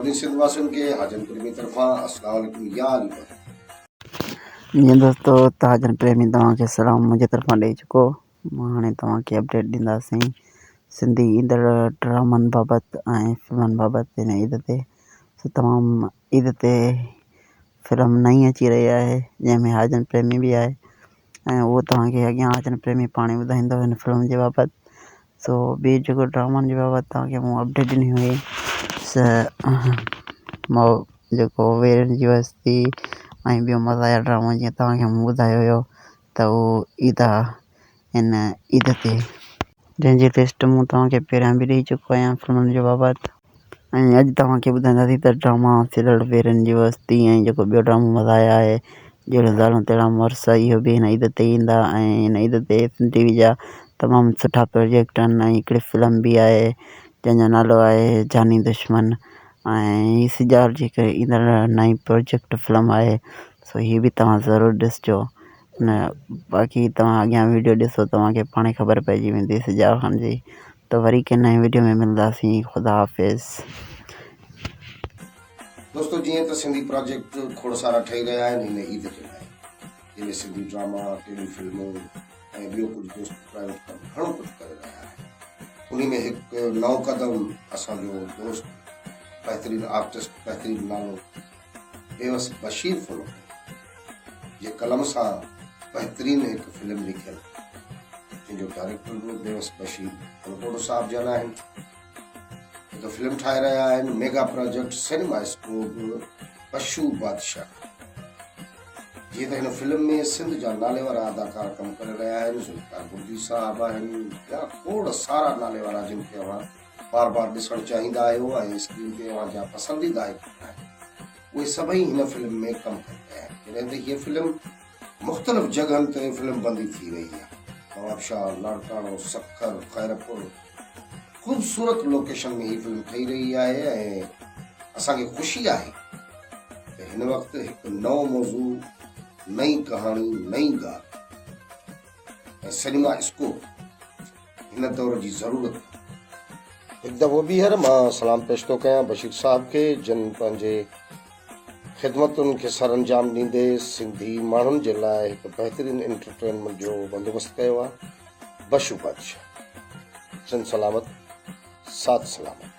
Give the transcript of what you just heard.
سڀني سنڌ واسين کي حاجن پريمي طرفان اسلام عليڪم يا علي مدد. جي دوستو تاجن پريمي توهان کي سلام منهنجي طرفان ڏئي چڪو مان هاڻي توهان کي اپڊيٽ ڏينداسين سنڌي ايندڙ ڊرامن بابت ۽ فلمن بابت هن عيد تي سو تمام عيد تي فلم نئين اچي رهي آهي جنهن ۾ حاجن پريمي به آهي ۽ اهو توهان کي اڳيان حاجن پريمي پاڻ ئي ٻڌائيندو هن فلم جي بابت سو ٻي جيڪو ڊرامن جي بابت توهان کي مون اپڊيٽ ڏني هئي سو جيڪو ويرن جي وستي ۽ ٻيو مزاحيه ڊرامو جيئن توهان کي مون ٻڌايو هيو ته اهو عيد آ هن عيد تي جنهن جي لسٽ مون توهان کي پهريان به ڏئي چڪو آهيان فلمن جي بابت ۽ اڄ توهان کي ٻڌائينداسين ته ڊراما سيريل ويرن جي وستي ۽ جيڪو ٻيو ڊرامو مزاحيه آهي جهڙيون زالون تهڙا مڙس اهو به هن عيد تي ايندا ۽ هن عيد تي سنڌ ٽي وي جا تمام سٺا پروجيڪٽ آهن ۽ هڪڙي فلم به آهي جنهن جو نالو آهي جاني دشمن ۽ هي سجاول جي هڪ ايندڙ نئين پروجيڪٽ فلم آهي سو هي به توهان ضرور ڏسجو نه باقي توهان اڳيان ويڊيو ڏسو توهان کي پاڻ ئي خبر پئجي ويندي سجاول خان جي ته وري ڪنهن نئين ويڊيو ۾ ملنداسين خدا حافظ. دوستو جيئن ته سنڌي پراجيڪٽ کوڙ سارا ٺهي رهيا آهن هن عيد جي لاء جنهن ۾ سنڌي ڊراما، ٽيلي فلمون ۽ ٻيو ڪجهه دوست پرائيويٽ ڪم گهڻو ڪجهه ڪري رهيا آهن انهي ۾ هڪ نئون قدم اسان جو دوست بهترين آرٽسٽ بهترين نالو بيوس بشير فلڪ جي قلم سان بهترين هڪ فلم لکيل جنهن جو ڊائريڪٽر به بيوس بشير فلڪوٽو صاحب جن آهن هڪ فلم ٺاهي رهيا آهن mega project cinema scope Pashu Badshah جيئن ته هن فلم ۾ سنڌ جا نالي وارا اداڪار ڪم ڪري رهيا آهن ذوالفقار بڙدي صاحب آهن ٻيا کوڙ سارا نالي وارا جن کي اوهان بار بار ڏسڻ چاهيندا آهيو ۽ اسڪرين تي اوهان جا پسنديده ايڪٽر آهن اهي سڀئي هن فلم ۾ ڪم ڪري رهيا آهن جڏهن ته هيء فلم مختلف جڳهن تي فلم بندي ٿي رهي آهي نوابشاهه، لاڙڪاڻو، سکر، خيرپور خوبصورت لوڪيشن ۾ هي فلم ٺهي رهي آهي ۽ اسان کي خوشي آهي ته هن وقت هڪ نئون موضوع، نئين ڪهاڻي، نئين ڳالهه ۽ سئنيما اسڪوپ هن دور جي ضرورت آهي. هڪ دفعو ٻيهر مان سلام پيش ٿو ڪيان بشير صاحب کي جن پنهنجي خدمتن کي سرانجام ڏيندي سنڌي ماڻهن جي لاء هڪ بهترين انٽرٽينمينٽ جو بندوبست ڪيو آهي. بشو بادشاهه. سنڌ سلامت ساٿ سلامت.